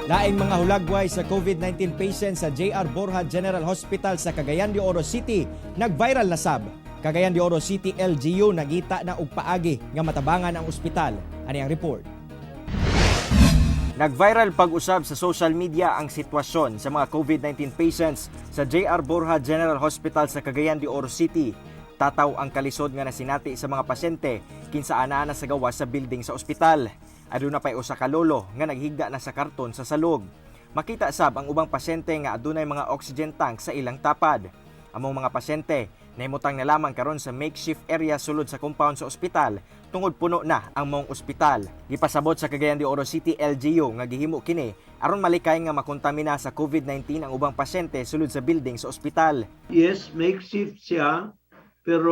Laing mga hulagway sa COVID-19 patients sa JR Borja General Hospital sa Cagayan de Oro City nag-viral na sab. Cagayan de Oro City LGU nagita na og paagi nga matabangan ang ospital. Ani ang report. Nag-viral pag-usab sa social media ang sitwasyon sa mga COVID-19 patients sa JR Borja General Hospital sa Cagayan de Oro City. Tataw ang kalisod nga nasinati sa mga pasyente kinsa anaa na sa gawas sa building sa ospital. Aduna pay usa ka lolo nga naghigda na sa karton sa salog. Makita sab ang ubang pasyente nga adunay mga oxygen tank sa ilang tapad. Among mga pasyente nahimutang na lamang karon sa makeshift area sulod sa compound sa ospital tungod puno na ang maong ospital. Gipasabot sa Cagayan de Oro City LGU nga gihimo kini aron malikay nga makontamina sa COVID-19 ang ubang pasyente sulod sa building sa ospital. Yes, makeshift siya, pero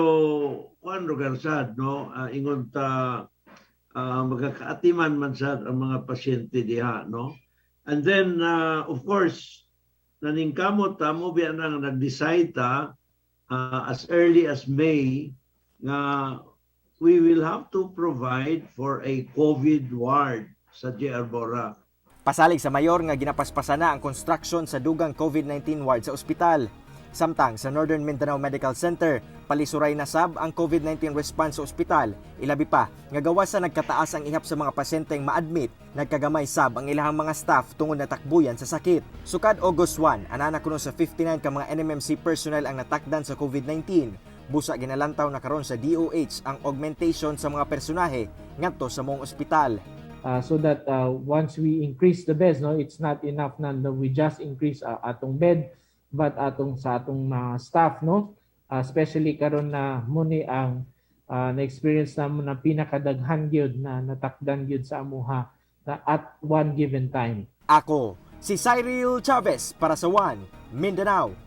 kuan lugar sad, no? Ingon ta magkakaatiman man sad ang mga pasyente diha, no? And then of course, naningkamot ta mo biya nang nag-decide ta as early as May nga we will have to provide for a COVID ward sa JR Borja. Pasalig sa mayor nga ginapaspasan na ang construction sa dugang COVID-19 ward sa ospital. Samtang sa Northern Mindanao Medical Center, palisuray na sab ang COVID-19 response sa ospital. Ilabi pa nga gawas sa nagkataas ang ihap sa mga pasyenteng ma-admit, nagkagamay sab ang ilahang mga staff tungod natakbuyan sa sakit. Sukad August 1, anana kuno sa 59 ka mga NMMC personnel ang natakdan sa COVID-19. Busa ginalantaw na karon sa DOH ang augmentation sa mga personahe ngadto sa maong ospital. So that once we increase the beds, no, it's not enough na we just increase atong bed, but atong sa atong mga staff, no, especially karon na muni ang na-experience namo na pinakadaghan gyud na natakdan gyud sa amuha na at one given time. Ako, si Cyril Chavez para sa One Mindanao.